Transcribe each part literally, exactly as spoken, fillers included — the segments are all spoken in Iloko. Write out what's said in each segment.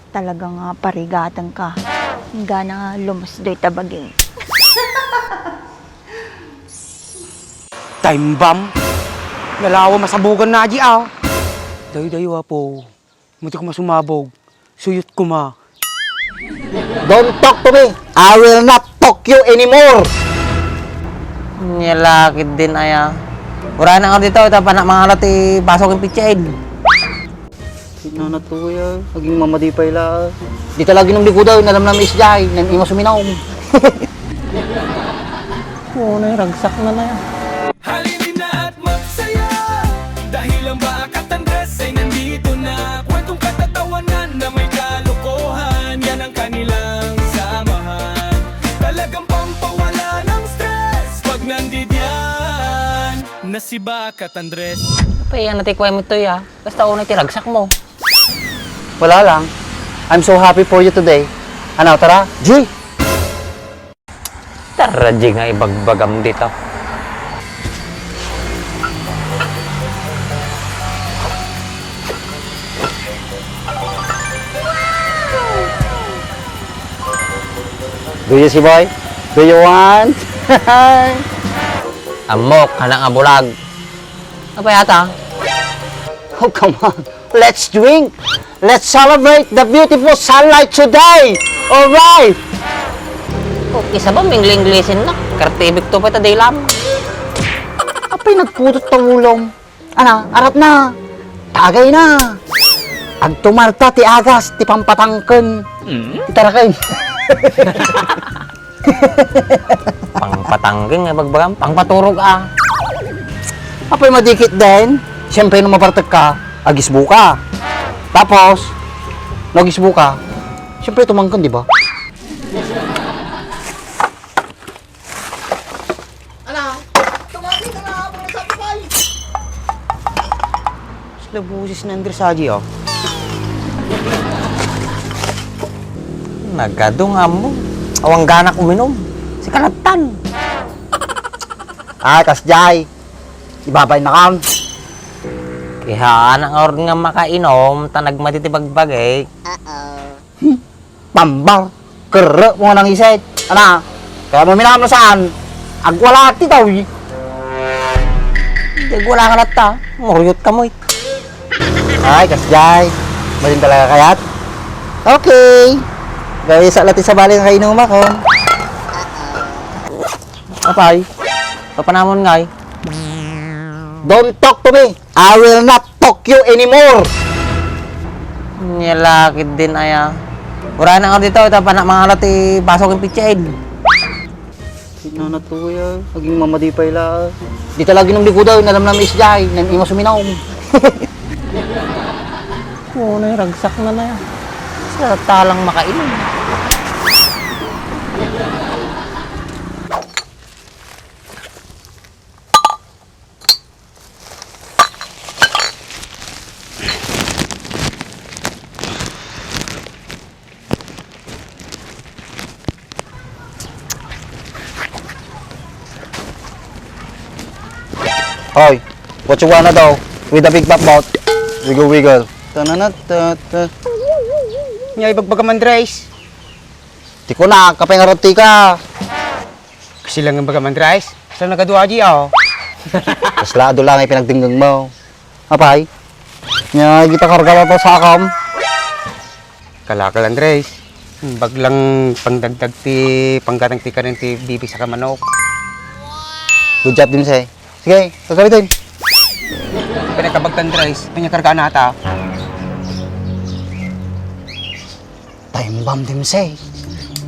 Talaga nga parigateng ka. Inggana nga lumusdoy ta baging. Time bomb? Nalawa masabugan na di ah. Dayo, dayo, apo. Muti ko masumabog. Suyot ko ma. Don't talk to me. I will not talk you anymore. Nilakid din aya. Urana ka dito, ita pa na mangalat ti baso ken pitsaen. Sinana to ya, aging mamadi pay la. Di talaga inom likuda, nadamnam isjay, nan ima suminom. Unay, ragsak na na. Halina at magsaya dahil ang Bakat Andres ay nandito na. Kwentong katatawanan na may kalokohan, yan ang kanilang samahan. Talagang pampawala ng stress pag nandidiyan na si Bakat Andres. Apay, ano ti kuway mo to, ya? Basta unay ti ragsak mo. Wala lang. I'm so happy for you today. Ano, tara? G! Tara, G, nga ibagbagam dito. Do you see, boy? Do you want? Ammok, anak nga bulag. Apay ata? Oh, come on. Let's drink. Let's celebrate the beautiful sunlight today. Alright. Oh, isa ba mingli-inglisin na? Kartibik to pa ita daylam. Apay nagputot ta ulom. Ana, arat na. Tagay na. Agtumarta ti agas, ti pampatangken. Mm. Itaraken. Pangpatangking nga ibagbagam, pangpaturog a. Apay madikit den? Siyempre, no mapartek ka, agisbo ka. Tapos, no agisbo ka, siyempre, tumangken, di ba? Ala, tumangken ka na, abang sa patay. Sila busis ni Andres Haji, oh. Nagadong amo. Awang ganak uminom. Si kalatan. Ah, kasjay. Ibabay na kam. Kaya anak nga order nga makainom, ta nagmati ti bagbagik. Pambar, kerre mo nga nangisit. Ana, kaya mo minamno saan? Agwala ti tao, eh. Di agwala ka latta. Muryot ka mo, eh. Ay, kasjay. Malin talaga kayat? Okay. Gawin sa lati sa bali nga kainumakon. Apay, papanamon ngay. Don't talk to me. I will not talk you anymore. Nilakid din aya. Urana ka dito, ita pa na mangalat ti baso ken pitsaen. Sinana to ya, aging mamadi pay la. Di talaga inom likuda, nadamnam isjay, nan ima suminom. Kunay, ragsak na na. Sa talang makainom. Hoy, what you wanna do with a big back boat? Wiggle, wiggle. Tananat, tata. Nya, ibagbagam, Andres. Ti kunak, apay nga roti ka? Kasi lang ang bagam, Andres. Saan nagkadua di, oh? Kasla, adu lang ay pinagdinggeng mo. Apay? Nya, kita karga na to sa akam. Kalakal, Andres. Baglang pangdagdag ti panggatang ti kanin ti bibig sa kamanok. Good job din, Sir. Sige, gagamitin. Pinagkabagtan, Andres. Kanya karga na ata. Time bomb, Dimsey.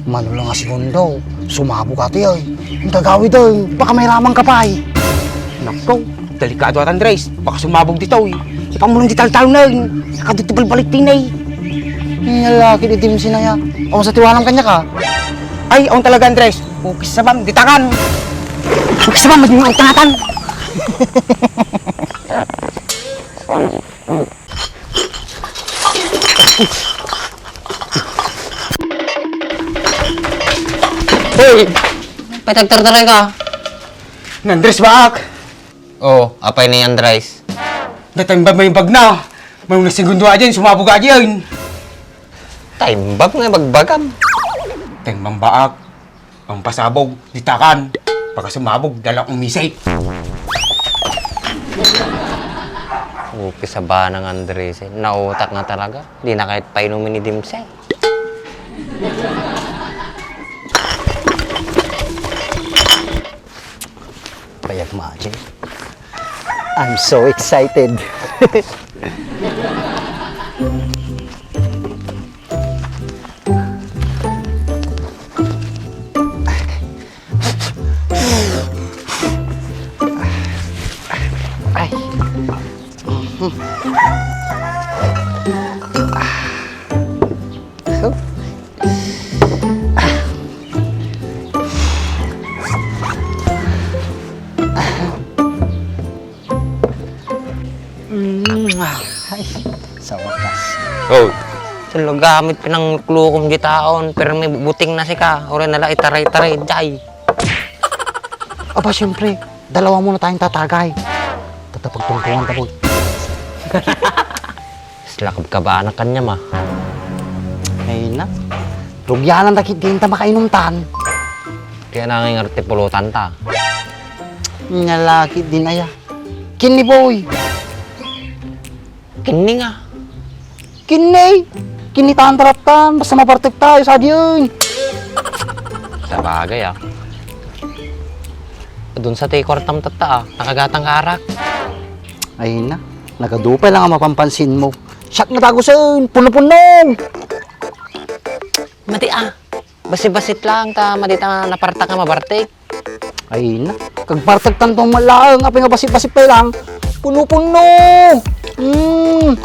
Mano lang a segundo, sumabog ati ay. Ang gagawid ay, baka may ramang ka pa ay. Nako, delikado ata, Andres. Baka sumabog dito eh. Ipamulong di taltalon na yun. Nakadito balbalik din eh. Ang lalaki di Dimsey na ya. O, sa tiwalang kanya ka? Ay, on talaga, Andres. Ukis sa bam, ditangan. Ukis sa bam, mas mga utangatan. Hoy! Patagtartaray ka. Ni Andres baak? Oh, apay ni Andres? Datang ba may bagna? May unang segundo aja, sumabog aja yun. Time bomb nga ibagbagam. Time bomb baak. Ang pasabog, ditakan. Pagkasumabog, dalang umisay. Upis a banang Andres, eh. Nautak nga talaga. Di na kahit painumin ni Dimsay. Payag, Maji. I'm so excited. Ay. Mm, ah, ay, sa wakas. Oh. Sulog gamit pinanglukom di taon, pero may buting na sika. Ora na la, itaray-taray, jay. Aba, siyempre, dalawa muna tayong tatagay. Tatta pagtungtungan ta, boy. Isla kabkabaan a kaniam, ah. Ay na. Rugyanan da ketdin ta makainumtan. Kaya nanging arte pulutan ta. Nga laki din aya. Kinni, boy. Kinni nga. Kinni. Kinni tan tarattan. Basta mabartek tayo sa diyan. Sabagay, ah. Dun sa ti kwartam tatta, ah. Nakagatang ka arak. Ay na, nagadupay lang ang mapampansin mo. Siak nga dagusen, puno-puno! Mati, ah, basi-basit lang ta madi ta napartak nga mabartek. Ay na, kagbartek tanto malaeng, apay nga basi-basit pay lang. Puno-puno! Mm.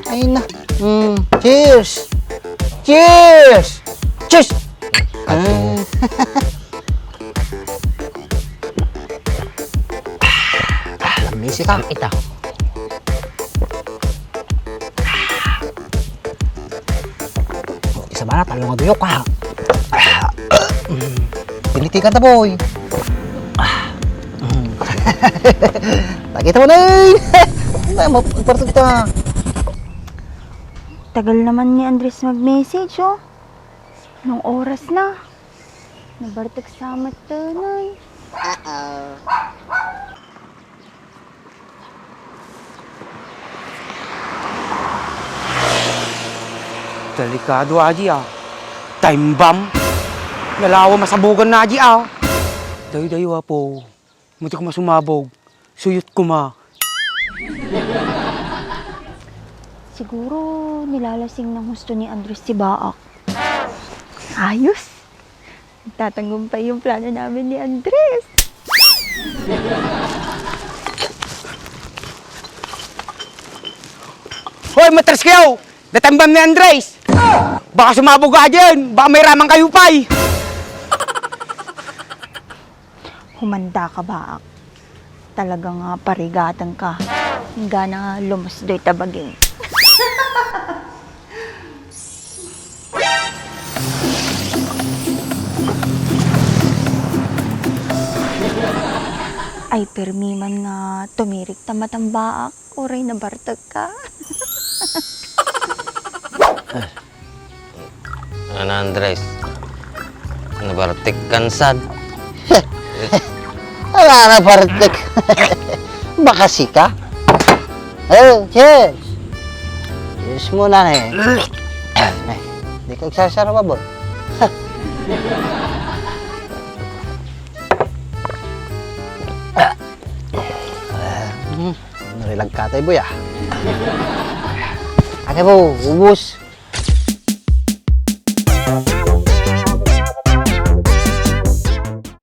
Ay na. Mm. Cheers! Cheers! Cheers! Ah. Ah, lamisi ka. Ita. Isa ba na? Talo nga duyok ka. Pinitikan ta, boy. Nakita mo na yun. Ay, magpartag ta. Tagal naman ni Andres mag-message, oh. Anong oras na? Nabartek sa matanan. Uh-oh. Delikado, Aji, ah. Time bomb. Nalawa masabugan na, Aji, ah. Dayo-dayo, apo. Mati koma sumabog. Suyot koma. Siguro nilalasing ng husto ni Andres si Baak. Ayos! Nagtatanggong pa yung plano namin ni Andres. Hoy, matras kayo! Natambam ni Andres! Baka sumabog ka dyan! Baka may ramang kayo pa'y! Humanda ka, Baak. Talagang, ah, parigatan ka. Inggana nga lumusdoy ta baging. Ay, permi man nga tumirik ta matambaak, uray nabartek ka. Ano, Andres? Nabartek kan sad? Ala, nabartek. Baka sika? Oh, cheers! Cheers muna, eh. Eh, di ka agsasaraba, boy. Hmm, narilag ka tayo, boy, ah. Ano mo, ubus?